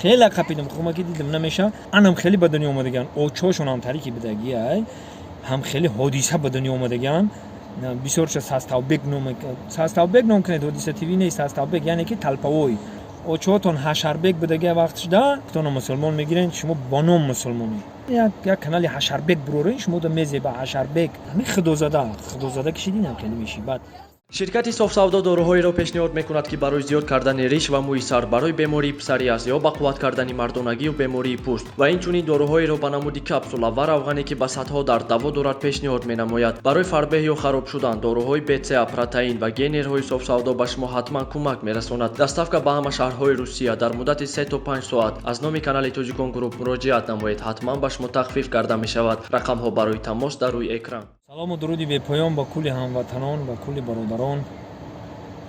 Хеле қапидам, хума ки дидам намеша. Анам хеле ба дунё омадаган, очошонам тарики бидагӣ ай, ҳам хеле ҳодиса ба дунё омадаган. Бисёрша Саставбек ном, Саставбек ном кунед, Ҳодиса ТВ нест, Саставбек, яъне ки талпавой. Очоотон Ҳашарбек будаги вақт шуда, тона мусулмон мегирен, шумо бо ном мусулмонӣ. Як канали Ҳашарбек бурорен, шумо да мезеба Ҳашарбек. Ҳамин худозада, худозада кишидинам, хеле меши баъд. Ширкати Софсавдо доруҳоеро пешниҳод мекунад, ки барои зиёд кардани риш ва мӯи сар, барои бемории псориаз ё ба қувват кардани мардонагию бемории пӯст ва инчунин доруҳоеро ба намуди капсула ва равғане, ки ба садҳо дард даво дорад, пешниҳод менамояд. Барои фарбеҳ ё хароб шудан доруҳои БЦА, протеин ва гейнерҳои Софсавдо ба шумо ҳатман кӯмак мерасонад. Доставка ба ҳама шаҳрҳои Русия дар муддати 3 то 5 соат. Аз номи канали Тоҷикон Груп муроҷиат намоед, ҳатман ба шумо тахфиф карда мешавад. Рақамҳо барои тамос дар рӯи экран. Салому дуруди бепоён ба кулли ҳамватанон, ба кулли бародарон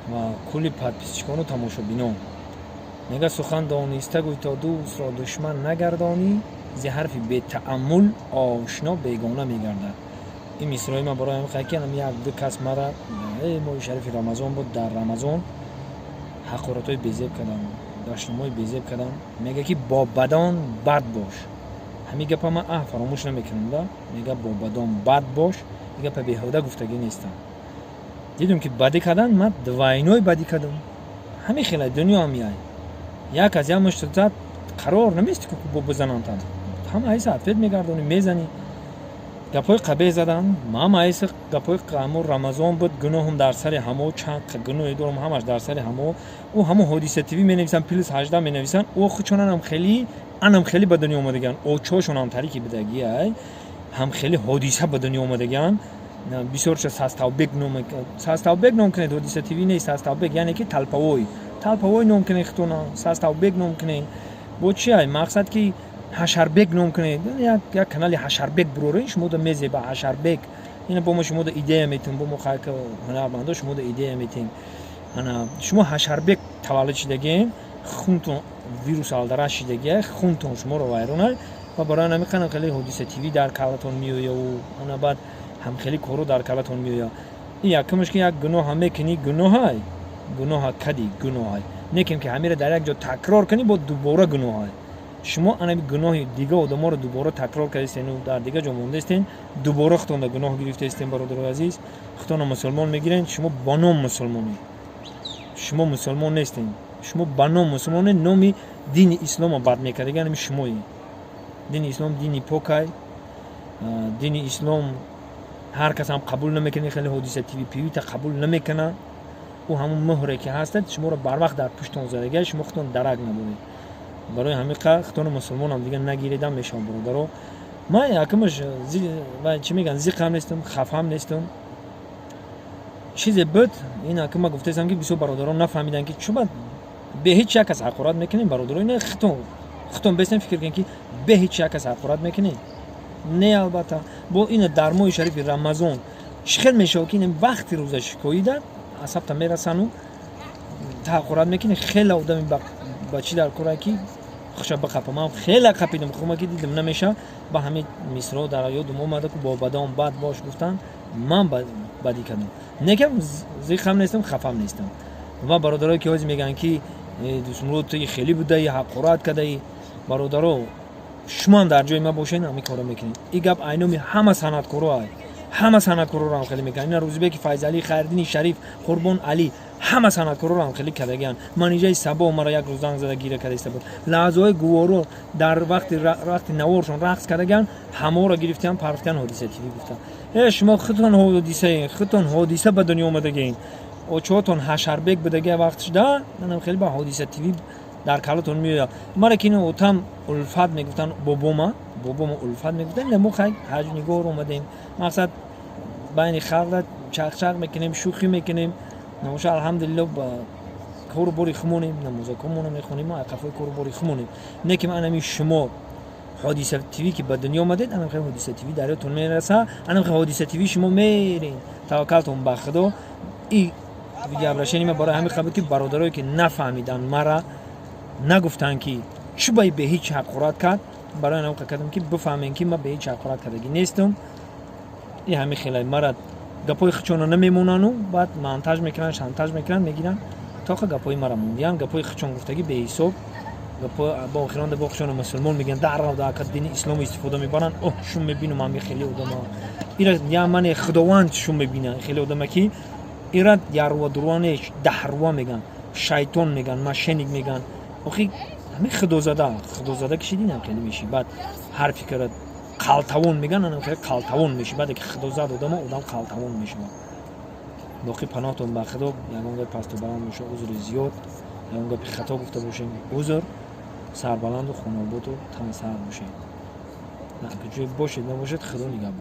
ва кулли подписчикону тамошобинон. Мега: сухан дониста гӯй, то дӯстро душман нагардонӣ, зи ҳарфи бетааммул ошно бегона мегардад. Ин мисрои ман барои ҳамин хайкианам. Як ду кас мара моҳи шарифи Рамазон буд, дар Рамазон ҳақоратҳои безеб кардам, дашномҳои безеб кардам. Мега ки бо бадон бад бош. Ҳамин гапа ман фаромӯш намекунам да. Мега: бо бадон бад бош. Ин гапа беҳуда гуфтагӣ нестам. Дидум ки бадӣ кардан, ман двойной бадӣ кардам. Ҳамин хела дунё ҳам яй як аз як мушт зад, қарор намести ки бо бизанантан, ҳама айса ответ мегардонӣ, мезанӣ. Гапҳои қабеҳ задан, ман айса гапҳои ҳамо. Рамазон буд, гуноҳам дар сари ҳамо, чанд гуноҳе дорам, ҳамаш дар сари ҳамо. Ӯ ҳамо Ҳодиса ТВ менависанд, плюс 18 менависанд. Ӯ худшонанам хеле, анам хеле ба дунё омадаган, очошонам тарики бидагӣ ай, ҳам хеле ҳодиса ба дунё омадаган. Бисёрша Саставбек ном, Саставбек ном кунед, Ҳодиса ТВ нест, Саставбек, яъне ки талпавой, талпавой ном кунед, хитона Саставбек ном кунед. Бо чи ай мақсад ки Ҳашарбек ном кунед. Як канали Ҳашарбек бурорен, шумо да мезеба Ҳашарбек. Ина бо мо шумо да идея метем, бо мо хайка ҳунармандо шумо да идея метем. Ана шумо Ҳашарбек таваллуд шидагием, хунтон вирус алдараш шидагия, хунтон шуморо вайронай ва барои ҳамин қанам хеле Ҳодиса ТВ дар калатон меояву ана баъд ҳам хеле коро дар калатон меоя. Ин якумаш ки як гуноҳа мекунӣ, гуноҳай, гуноҳа кади, гуноҳай некем ки ҳамира дар як ҷо такрор кунӣ, бо дубора гуноҳай. Шумо анами гуноҳи дига одаморо дубора такрор кардастену дар дига ҷо мондаистен, дубора худтонда гуноҳ гирифтаистен. Бародарои азиз, худтонро мусулмон мегирен, шумо ба ном мусулмонӣ, шумо мусулмон нестен, шумо ба ном мусулмоне. Номи дини исломо бад мекардага анами шумои. Дини ислом дини покай, дини ислом ҳар кас ҳам қабул намекунад. Хеле Ҳодиса ТВ пивита қабул намекунад. Ӯ ҳамун муҳре ки ҳастад, шуморо барвақт дар пуштон задага, шумо худтон дарак надоред. Барои ҳамин худтоно мусулмонам дига нагиридам мешавам. Бародаро, ман якумаш чӣ мегӯянд, зиқам нестам, хафам нестам. Чизе буд, ин акума гуфтаистам, ки бисёр бародарон нафаҳмиданд, ки чуба бе ҳеҷ як кас ҳақорат мекунем. Бародаро, ина худтон, худтон бестем, фикр кунем, ки бе ҳеҷ як кас ҳақорат мекунем? Не, албатта. Бо ина дар моҳи шарифи Рамазон чӣ хел мешавад, ки ин вақти рӯза шикоида асабта мерасану ҳақорат мекунӣ? Хеле одами ба чӣ дар кора ки хуша бақапа. Ман хеле қапидам, хума ки дидам намеша, ба ҳамин мисро дар ёдум омада, ку бо бадон бад бош гуфтан, ман бадӣ кардам. Некам зиқам нестам, хафам нестам. Ва бародарое ки ҳозир мегӯянд, ки Дӯстмурод, ту хеле будаи, ҳақорат кардаи, бародаро, шумоам дар ҷои ман бошед, ҳамин корро мекунед. Ин гап айноми ҳама санъаткоро ай, ҳама санъаткороро ҳам хеле мекунанд. Ина Рӯзибеки Файзалӣ, Хайриддини Шариф, Қурбон Алӣ, ҳама санъаткороро ҳам хеле кардагианд. Манижаи Сабо мара як рӯз занг зада, гира кардаиста буд. Лаҳзаҳои гуворо дар вақти наворшон рақс кардагианд, ҳамаро гирифтиан, парфтиан, Ҳодиса ТВ гуфтанд. Э, шумо худтон ҳодисаен, худтон ҳодиса ба дунё омадагиен. Очоотон Ҳашарбек будагия вақт шуда, манам хеле ба Ҳодиса ТВ дар калатон меояд. Мара ки ин отам Улфат мегуфтанд, бобома Улфат мегуфтанд. Мо хай ҳаҷнигор омадем, мақсад байни халқ чақчақ мекунем, шӯхӣ мекунем. Намоша, алҳамдулилло, ба кору бори хумонем, намозакомона мехонем, қафои кору бори хумонем. Не ки анами шумо Ҳодиса ТВ ки ба дунё омадед, анам хел Ҳодиса ТВ дар ёдтон мераса, анам хел Ҳодиса ТВ шумо мерен. Таваккалтон ба Худо. И видеообращение ма барои ҳамин қабул, ки бародарое ки нафаҳмиданд, мара нагуфтанд, ки чӯ бай бе ҳеҷ ҳақорат кард, барои анам кардам, ки бифаҳмем, ки ман бе ҳеҷ ҳақорат кардагӣ нестам. И ҳамин хелай мара гапҳои хичона намемонану баъд монтаж мекунанд, шантаж мекунанд, мегиранд тоқа гапҳои мара мондиян, гапҳои хичон гуфтагӣ беҳисоб. Гапо ба охирон да боқшона мусулмон мегӯянд, даррав да ака дини ислом истифода мебаранд. Оҳ, шум мебинам ҳами хеле одама. Ира я мане Худованд шум мебина хеле одама, ки ира ярва дуруане даҳрва меган, шайтон меган, мошенник меган. Охи, ҳами худозада, худозада кишидинам хеле меши. Баъд ҳарфи кара қалтавон меган, анам хеле қалтавон меши. Баъде ки худозад одама, одам қалтавон мешавад. Боқӣ паноҳтон ба Худо. Ягон гапи пасту баланд боша, узри зиёд. Ягон гапи хато гуфта бошем, узр. Сарбаланду хонаободу тансар бошед. Ҷое бошед, набошед, Худо нигаҳбон.